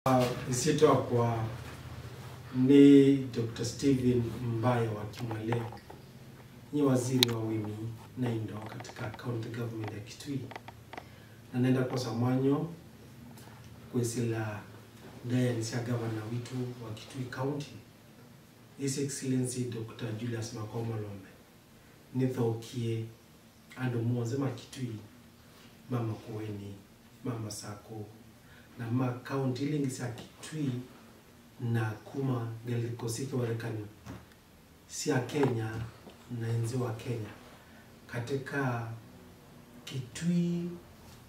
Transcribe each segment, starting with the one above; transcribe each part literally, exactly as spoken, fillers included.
Ĩsyĩtwa yakwa nĩ Doctor Stephen Mbae wa Kimwale. Nĩ waziri wa ũĩmi na indo katika county government ya Kitui. Na nenda kwosa mwanya kwĩsĩla ndaĩanĩ sya gavana witũ wa Kitui County, His Excellency Doctor Julius Makoma Lombe. Nĩthokie andũ monthe ma Kitui, ma Makueni, ma Masakũ, na ma kaunti ila ingĩ sya Kitui, na kuma ngalĩko syĩ kĩvathũkany'o sya Kenya na nthĩ wa Kenya, katika Kitui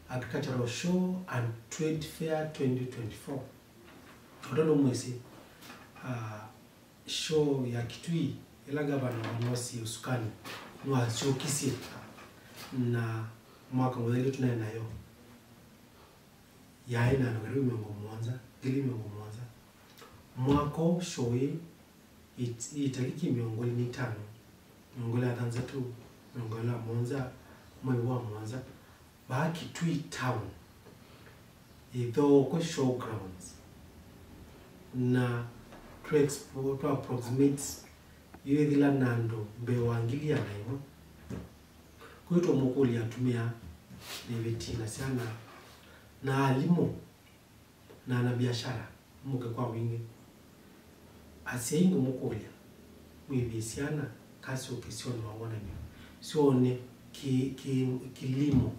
Agricultural Show and Trade Fair twenty twenty-four. O tondũ mwĩsĩ, ah, show ya Kitui, ĩla gavana wanosie ũsukani, nĩwasyokisye na mwaka mũthelu tũnaĩ nayo, yaĩ na andũ karibu mĩongo mũonza, ngili mĩongo mũonza. Mwaka ũũ show ĩĩ, ĩt-, ĩtaliki mĩongo ĩlĩ na itano, mĩongo ĩlĩ na thanthatũ, mĩongo ĩlĩ na mũonza, mwei wa mũonza, vaa Kitui Town, Ithokwe Showgrounds, na tũ expo-, tũ approximate yĩthĩla na andũ mbee wa ngili ĩana ĩmwe. Kwĩ tũmũkũlya atumĩa, na iveti, na syana, na alimũ, na anabiashara, mũke kwa wingĩ. Asyai ngũmũkũlya, mwĩthĩe syana kasyũke syone mawonany'o, syone ki-, ki-, kilimo,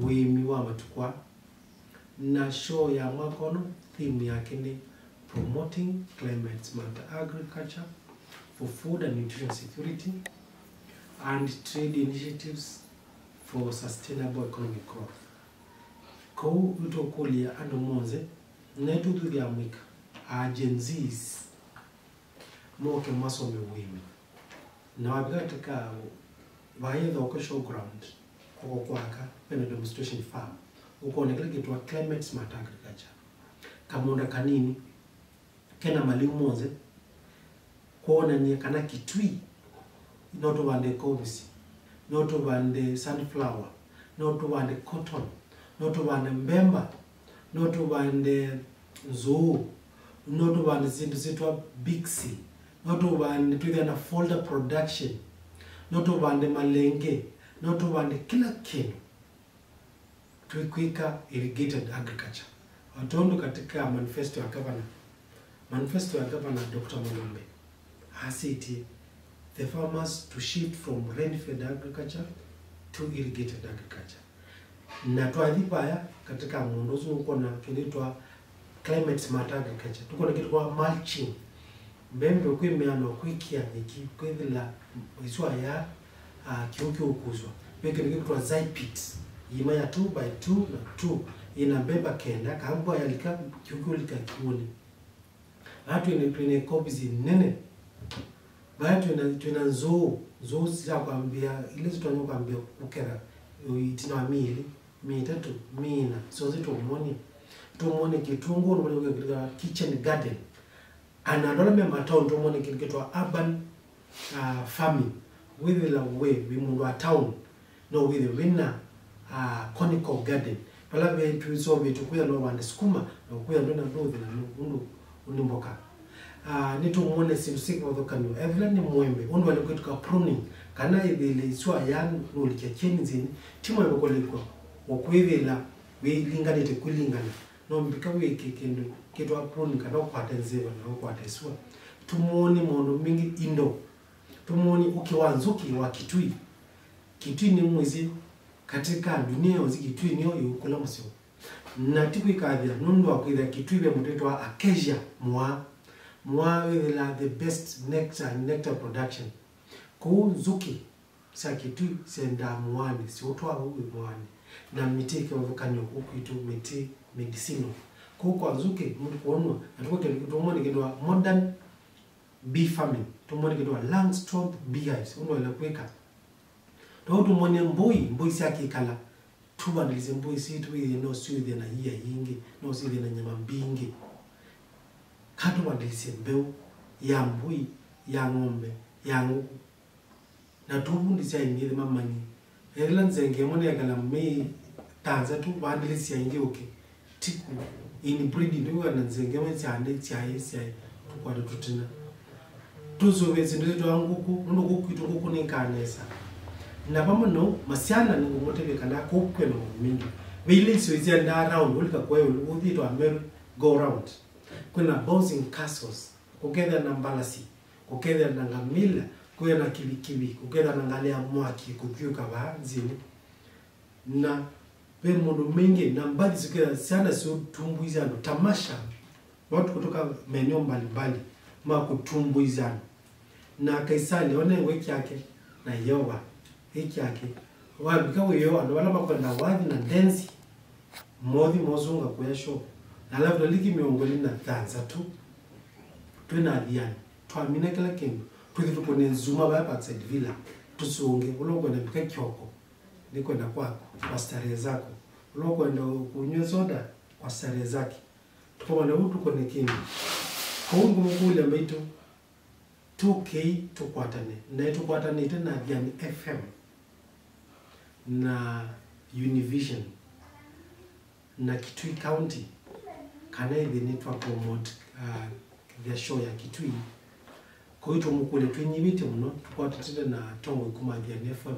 ũĩmi wa matukũ aa. Na show ya mwaka ũno, theme yake nĩ Promoting Climate Smart Agriculture for Food and Nutrition Security and Trade Initiatives for Sustainable Economic Growth. Kwoou nĩtũkũlya andũ monthe, na nĩtũthuthya amũika, a Gen Zs, moke masome ũĩmi. Na wavika katika vaa Ithokwe Showground, kũko kwaka, vena demonstration farm, ũkone kĩla kĩtwa Climate Smart Agriculture. Kamũũnda kanini, kena malĩu monthe, kwonany'a kana Kitui no tũvande kovisi, no tũvande sunflower, no tũvande cotton, no tũvande mbemba, no tũvande nzũũ, no tũvande syĩndũ syĩtwa bixi, no tũvande twĩthĩa na folder production, no tũvande malenge, no tũvande kĩla kĩndũ. Tũikwĩka irrigated agriculture. O tondũ katika manifesto ya gavana, manifesto ya gavana Doctor Malombe asĩtye, the farmers to shift from rain-fed agriculture to irrigated agriculture. Na twathi vaya katika mũũnda ũsu nũkwona kĩndũ kĩtwa climate smart agriculture. Tũkwona kĩndũ kĩtwa mulching. Mbee ndio kwĩmea na kwĩkĩa nyeki, kwĩthĩla ĩsua ya, ah, kĩu kĩũkuswa. Ve kĩndũ kĩtwa zypit, iima ya two by two na two, ĩna mbemba kenda, kana mbua yalika, kĩu kĩũlika kĩw'ũnĩ. Vaa twĩna, twĩna kovisi nene. Vaa twĩna, twĩna nzũũ, nzũũ sya kwambĩa, ila sitonya kwambĩa kũketha, ĩtina wa mĩili, mĩtatũ, mĩina, syonthe tũmwonye. Tũmwonye kĩtũngũũ, nũmwonye kitchen garden. Ana andũ ala me mataoni tũmwone kĩndũ kĩtwa urban, uh, farming. Wĩthĩla we wĩ mũndũ wa town, no wĩthĩwe wĩna, uh, conical garden. Vala ve tũisovetwe kwĩthĩa no wande sukuma, na kwĩthĩa ndwĩna ndũthi na nũ-, ũndũ ũnĩ mboka. Uh, nĩtũmwone syĩndũ syĩ kĩvathũkany'o. Ethĩla nĩ mũembe, ũndũ waĩle kwĩtĩka pruning, kana ĩthĩle ĩsua ya nũlikya kyeni nzĩnĩ, ti mũembe kũlikwa, ũkwĩthĩla wĩlinganĩte kwĩlingana. No mbika wĩke kĩndũ kĩtwa prune kana ũkwate nzeva na ũkwate ĩsua. Tũmwoni maũndũ mingĩ indo. Tũmwoni ũkĩ wa nzũkĩ wa Kitui. Kitui nĩ mwĩsĩ katika dunia yonthe Kitui nĩyo ĩũkũla mũseo. Na ti kwĩkathĩa nũndũ wa kwĩthĩa Kitui ve mũtĩ wĩtawa acacia mũaa. Mũaa wĩthĩla the best nectar, nectar production. Kũu nzũkĩ sya Kitui syendaa mũaanĩ, siũtwaa ũu wĩ mũaanĩ, na mĩtĩ ĩkĩvathũkany'o kũu kwitũ, mĩtĩ medicinal. Kũu kwa nzũkĩ, mũkwonwa, na tũkwĩkĩndũ tũmwe nĩ kĩndũ modern bee farming, tũmwe nĩ kĩndũ Langstroth beehives, ũndũ waĩle kwĩka. Twaũ tũmwone mbũi, mbũi sya kĩkala, tũvandĩlĩsye mbũi sitũ ii no syĩthĩe na ia yingĩ, no syĩthĩe na nyama mbingĩ. Ka tũvandĩlĩsye mbeũ ya mbũi, ya ng'ombe, ya ngũkũ. Na tũvundĩsye aĩmi ethĩ mamanye. Ethĩla nzenge ĩmwe nĩyekala mĩĩ thanthatũ, vandĩlĩsya ĩngĩ ũkĩ. Ti ku-, Inbreeding, nĩw'o na nzengeme syaĩ syaĩ syaĩ, tũkwata tũtina. Tũsũvĩe syĩndũ syĩtawa ngũkũ, nũndũ kũu kwitũ ngũkũ nĩkaa nesa. Na vamwe nau, masyana nĩngũmũtavya kana kũu kwĩna maũndũ maingĩ. Ve ila isio isyendaa round, ũlika kũya ũlũ, ũthiĩtwa merry go round. Kwĩna bouncing castles, kũkethĩa na mbalasi, kũkethĩa na ngamĩla, kũya na kivikivi, kũkethĩa na ngalĩ ya mwaki kũthiũka vaa nzĩnĩ. Na ve maũndũ maingĩ, na mbathi syũkethĩa syana syũtumbuisya andũ, tamasha, watu kutoka maeneo mbalimbali ma kutumbuisya andũ. Na Kaisali onengwe kyake, na Yeova ĩ kyake. Wavika wĩoo, andũ ala makwenda wathi na ndenzi, mothi mosunga kũya show. Na alafu taliki mĩongo ĩlĩ na thanthatũ, twĩ na athiani, twamina kĩla kĩndũ, tũthi tũkũne nzuma vaya Parkside Villa, tũsũnge, ũla ũkwenda vika kĩoko, nĩ kwenda kwaku, kwa starehe zako. Ũla ũkwenda kũnywa soda, kwa starehe zake. Tũkomana ũu tũkũne kĩndũ. Kwoou ngũmũkũlya mbaitũ, tũkei tũkwatane. Na tũkwatanĩte na Athiani F M na Univision na Kitui County, kana ĩthĩ nĩtwa promote, uh, the show ya Kitui. Kwoou tũmũkũlya twĩnyivĩtye mũno, tũkwatĩte na atongoi kuma Athiani F M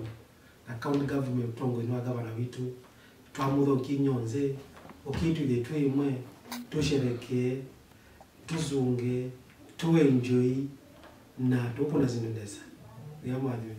na county government, ũtongoi nĩ wa gavana witũ. Twamũthokie inyw'onthe, ũkĩtwĩthye twĩ ĩmwe, tũsherekee, tũsũnge, tũenjoy, na tũkũna syĩndũ nesa. Nĩa mwathime.